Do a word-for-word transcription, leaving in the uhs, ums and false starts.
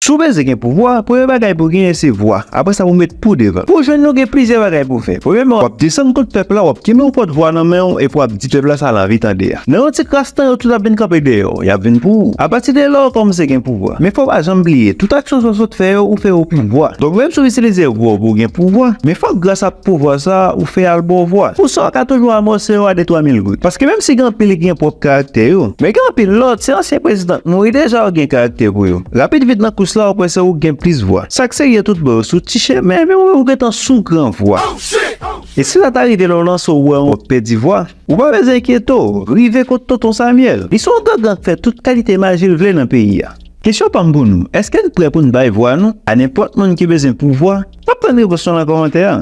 Si w bezwen gen pouvwa, premye bagay pou w genyen se vwa. Apre sa, pou w met pou devan. Pou w jwenn li, w gen plizyè bagay pou w fè. Premyèman, w ap desann kot pèp la, w ap kenbe yon pòtvwa nan men w epi w ap di pèp la sa l anvi tande a. Nan yon ti kras tan, yo tout ap vin kanpe dèyè w, y ap vin pou ou. Apati de la, w kòmanse gen pouvwa. Men fò w pa janm bliye, tout aksyon sa w sot fè yo, ou fè yo pou vwa. Donk, menm si w itilize vwa w pou w gen pouvwa, men fòk gras a pouvwa sa a, ou fè al ba w vwa. Pou sa, w ka toujou amòse yo a de twa mil goud. Paske menm si gen anpil ki gen pwòp karaktè yo, men gen anpil lòt, se ansyen prezidan k mouri deja yo gen karaktè pou yo. Rapid vit nan kous la, ou kwè se ou k gen plis vwa. Sa k serye tout bon yo sou ti chemen, men ou menm ou gentan sou gran vwa. E si sa ta rive lè w lanse w wè w ap pèdi vwa, ou pa bezwen enkyete w, rive kot Tonton Samyèl. Li se yon gangan k fè tout kalite maji l vle nan peyi a. Kesyon pa m pou nou, èske n prè pou n bay vwa nou a nenpòt moun ki bezwen pouvwa? M ap tann repons nou nan kòmantè a.